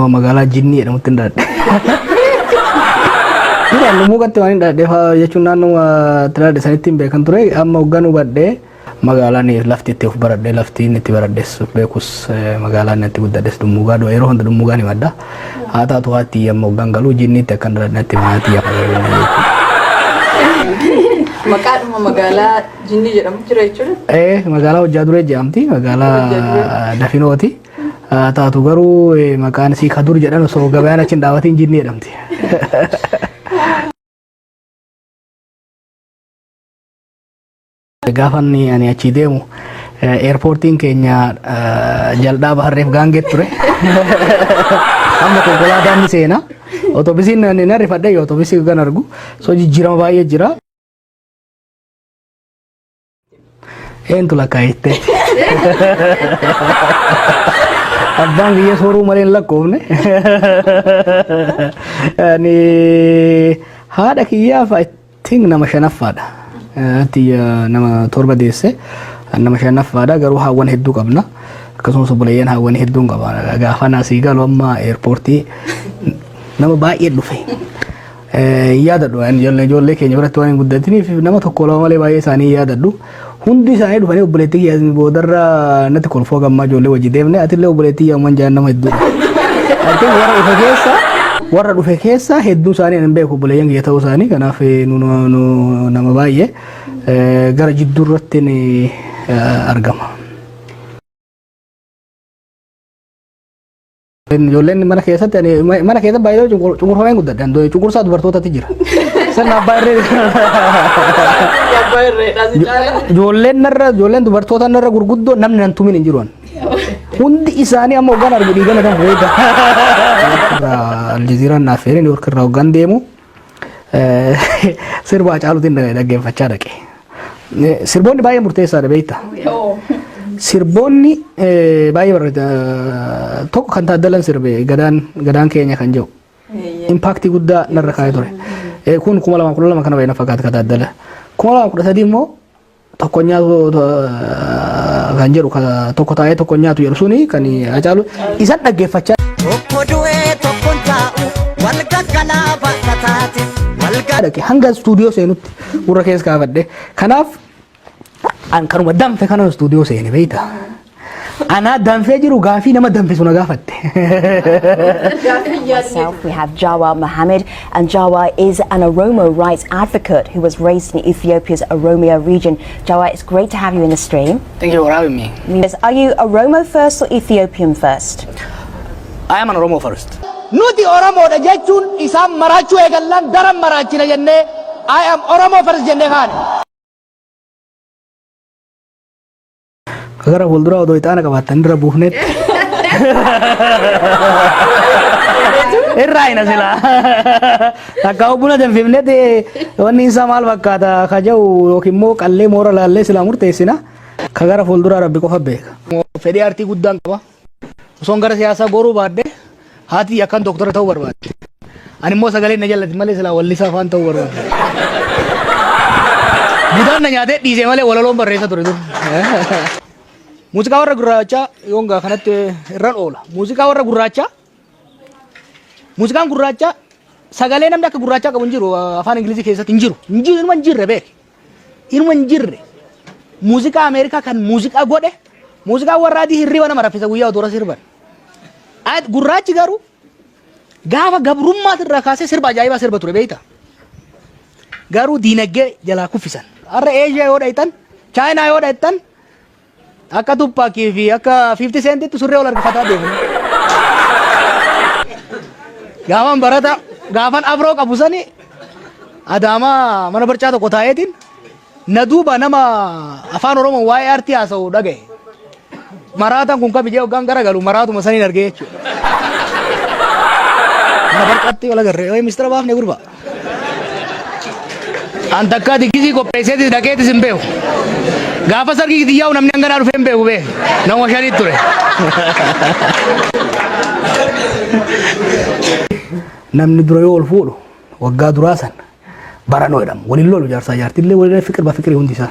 Magaalaa Jinnii jedhamutti hin dhaladhe. Duraan Lumuuqatti waan hin dhaladhe fa'aa jechuun naannoo itti dhaladhe sanitti hin beekan ture. Amma hoggan hubadhe magaalaan lafti itti of baradhe lafti inni itti baradhes beekus magaalaan itti guddadhes Dhummuugaa yeroo hunda Dhummuugaan himadha. Haa taatu haatti amma hoggan galu Jinniitti akkan dhaladhe natti hima haatti jechuudha. Maqaadhuma magaalaa Jinnii jedhamu jira jechuudha. Ee magaalaa Hojjaa Duree jedhamti magaalaa Dafinooti. Haa taatu garuu maqaan isii kadur jedhan osoo gabayaan achi hin dhaabatiin jinnii jedhamti. Gaafa inni ani achii deemu eerpoortiin keenya jal'aa harreef gaangee ture. Amma konkolaataan ni seena. Otobisiin ni rifadhe otobisii kan argu. So jijjiirama baay'ee jira. Eentu lakkaa'ettee? Abbaan kiyya sooruu malee hin lakkoofne. Ani haadha kiyyaaf I think nama shanaffaadha. Haati nama torba deesse nama shanaffaadha garuu haawwan hedduu qabna. Akkasumas obboleeyyan haawwan hedduun qaba. Gaafa asii galu amma eerpoortii nama baay'ee dhufe. Hin yaadadhu ani ijoollee ijoollee keenya biratti waan hin guddatiniif nama tokko lama malee baay'ee isaanii hin yaadadhu. Hundi isaanii dhufanii obboleettii kiyya boodarra natti kolfoo gammaa ijoollee wajji deemne atillee obboleettii kiyya amman jaan nama hedduudha. I think warra dhufe keessa warra dhufe keessa hedduu isaanii ani hin beeku obboleeyyan kiyya ta'uu isaanii kanaaf nu nu nama baay'ee gara jidduu irratti ni argama. Ijoolleen mana keessatti ani mana keessatti baay'ee cunqurfameen guddadhe. Ani cunqursaa dubartootatti jira. Sirna abbaa irree. Abbaa irreedha si caala. Ijoolleen narra ijoolleen dubartoota narra gurguddoo namni nan tumin hin jiru. ani. Hundi isaanii amma hoggaan argu dhiigana kan fuudhe. Aljazeeraan naaf feeree Niiwoork irraa hoggaan deemu sirba Hacaaluutiin dhaggeeffachaa dhaqe. Sirboonni baay'ee murteessaadha beektaa. Sirboonni baay'ee barreeda tokko kan Taaddalan sirbe gadaan gadaan keenya kan jedhu impaaktii guddaa narra kaa'ee ture. Kun 2012 kana baay'ee na fakkaata kan Taaddala. 2013 immoo tokko nyaatu kan jedhu tokko taa'ee tokko nyaatu jedhu suni kan Hacaalu isan dhaggeeffachaa Tokko du'ee tokkon taa'u wal gaggalaa bakka taate wal dhaqe hanga istuudiyoo seenutti gurra keessa kaafadhe. Kanaaf an kanuma danfe kana istuudiyoo seene beekta. Anaa danfee jiru gaafii nama danfisu na gaafatte. Myself, we have Jawar Mohammed, and Jawar is an Oromo rights advocate who was raised in Ethiopia's Oromia region. Jawar, it's great to have you in the stream. Thank you for having me. Yes, Are you Oromo first or Ethiopian first? I am an Oromo first. Nuti Oromoodha jechuun isaan maraachuu eegallaan daran maraachina jennee I am Oromo first jennee kaane. Gara fuulduraa odoo ixaana qabaattan irra buufnetti. Irraa hina silaa. Takka buna danfifnetti wanni isaa maal fakkaata ka jedhu yookiin immoo qallee moora laallee silaa murteessina. Ka gara fuulduraa rabbi qofa beeka. Fedhii aartii guddaan qaba. Osoon gara siyaasaa goruu baadhe haati akkan doktora ta'uu barbaadde. Ani immoo sagalee na jallati malee silaa wallisaa afaan ta'uu barbaadde. Budaan na nyaatee dhiisee malee walaloon barreessa ture dur. Muuziqaa warra gurraachaa yoon gaa kanatti irran oola. Muuziqaa warra gurraachaa muuziqaan gurraachaa sagalee namni akka gurraachaa qabu hin jiru afaan Ingilizii keessatti hin jiru. Hin jiru inuma hin jirre beeki. Inuma hin jirre. Muuziqaa Ameerikaa kan muuziqaa godhe muuziqaan warra adii hirriba nama raffisa guyyaa utuu sirban. Gurraachi garuu gaafa gabrummaati irraa kaasee sirba ajaa'ibaa sirba ture beekta. Garuu diinagdee jalaa kuffisan. Har'a Eeshiyaa yoo dhayxan, Chaayinaa yoo dhayxan akka Tupaakii fi akka 50 Centitti surree wal harkifataa deemu. Gaafan barata gaafan afroo qabu sani Adaamaa mana barcaa tokko taa'eetiin na duuba nama afaan Oromoon waa'ee aartii haasa'u dhaga'e. Maraataan kun kami jee hoggaan garagalu maraatuma saniin argee jechuudha. Mana barcaatti wal agarre wayi mistira baafne gurba. An takkaa diggisii qopheesseetis dhaqeetis hin beeku. Gaafa sargii xiyyaa'u namni hanganaa dhufee hin beeku bee. Nama shanii ture. Namni dura yoo ol fuudhu waggaa duraa san baranoo jedhama. Waliin lolu jaarsaa jaartillee waliin fiqir ba fiqirii hundi isaa.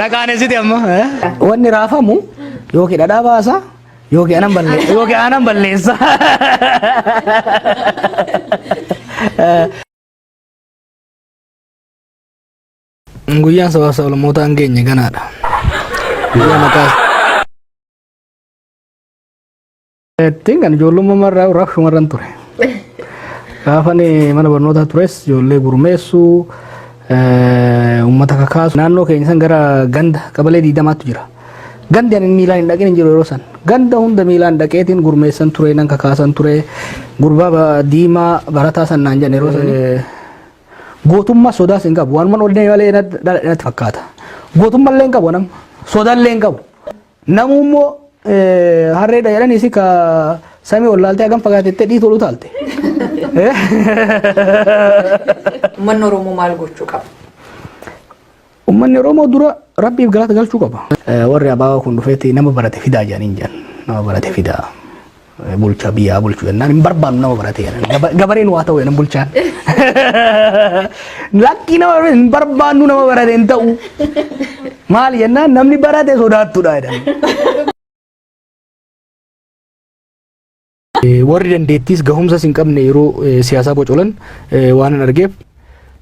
Na qaanesite amma. Wanni raafamu yookiin dhadhaa baasa yookiin anan balleessa yookiin anan balleessa. Guyyaan sabaaf sablammootaa hin geenye ganaadha. Guyyaa maqaa Ittiin kan ijoollummaa irraa rabshumarran ture. Gaafan mana barnootaa tures ijoollee gurmeessuu, uummata kakaasu. Naannoo keenya san gara ganda qabalee diidamaatu jira. Gandi ani miilaan hin dhaqin hin jiru yeroo san. Ganda hunda miilaan dhaqeetiin gurmeessan ture, nan kakaasan ture. Gurbaa diimaa barataa san naan jedhan yeroo san. Gootummaa sodaas hin qabu. Waanuma onnee malee natti fakkaata. Gootummaa illee hin qabu nama. Sodaa illee hin qabu. Namuu immoo harreedha jedhanii si ka samii ol laaltee hagam fagaatettee dhiitu ol utaalte. Uummanni Oromoo maal gochuu qaba? Uummanni Oromoo dura rabbiif galata galchuu qaba. Warri abaabaa kun dhufeeti nama barate fidaa jedhanii hin jedhan. Nama barate fidaa. Bulchaa biyyaa bulchu jennaan hin barbaannu nama barate jedhan. Gabareen waa ta'u jedhan bulchaan. Lakkii nama barate hin barbaannu nama barate hin ta'u. Maal jennaan namni barate sodaattudha jedhan. Warri dandeettiis gahumsas hin qabne yeroo siyaasaa bocolan waan hin argeef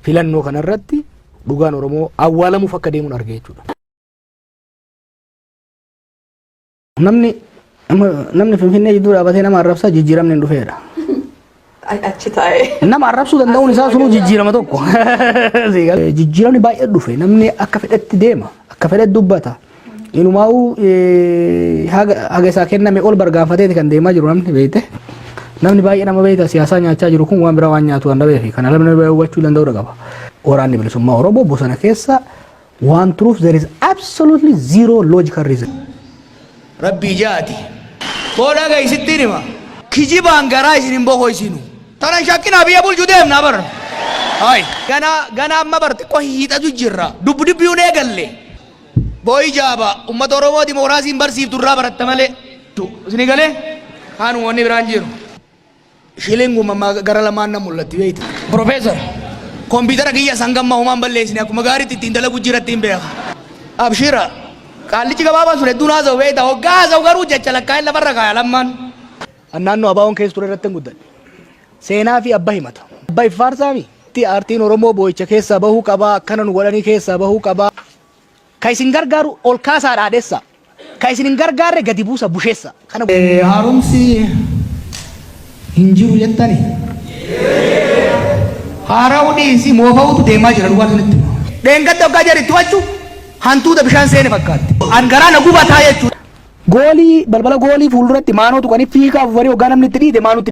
filannoo kanarratti dhugaan Oromoo awwaalamuuf akka deemuun arge jechuudha. Namni namni Finfinnee jidduu dhaabatee nama arrabsaa jijjiiramni hin dhufeedha. Achi taa'ee. Nama arrabsuu danda'uun isaa sunuu jijjiirama tokko. Jijjiiramni baay'ee dhufe namni akka fedhetti deema akka fedhetti dubbata. Inumaa'uu haga isaa kenname ol bargaanfateeti kan deemaa jiru namni beekte. Namni baay'ee nama beekta siyaasaa nyaachaa jiru kun waan biraa waan nyaatu waan dhabeefi kana namni hubachuu danda'uu qaba. Waraanni bilisummaa Oromoo bosona keessa waan turuuf there is absolutely zero logical reason. Rabbii ja'ati. Boo dhaga'i sittiin hima. Kijibaan garaa isin hin bokoysinu. Tana hin shakkinaa biyya bulchu deemna bar. Hay. Ganaa ganaa amma bar xiqqoo hiixatu jirra. Dubbi dubbiyuun eegalle. Boo ijaaba ummata Oromoo dimokiraasiin barsiiftu irraa baratta malee. Isinii galee? Kaanuma wanni biraan jiru. Shilinguma gara lamaan na mul'atti beekta. Professor, kompiitara kiyya san gamma homaan balleessine akkuma gaariitti ittiin dalagu jira ittiin beeka. Abshira, qaallichi gabaabaan sun hedduun haasa'u beekta. Hoggaa haasa'u garuu jecha lakkaa'een lafarra kaaya lammaan. An naannoo ABOn keessa ture irratti hin guddadhe. Seenaa fi abba himata. Abba iffaarsaami. Aartiin Oromoo boo'icha keessaa bahuu qabaa, akkana nu godhanii keessaa bahuu qabaa. Ka isin gargaaru ol kaasaa dhaadhessa. Ka isin hin gargaarre gadi buusa busheessa. Kana. Haaromsi hin jiru jettani? Haara'uu dhiisi moofa'uutu deemaa jira dhugaa isinitti hima. Dheengadda hoggaa jarri itti waccu hantuuta bishaan seene fakkaatti. An garaa na gubataa jechuudha. Goolii balbala goolii fuulduratti maanoo tuqanii fiigaa fufanii hoggaa namni itti dhiite maanutti.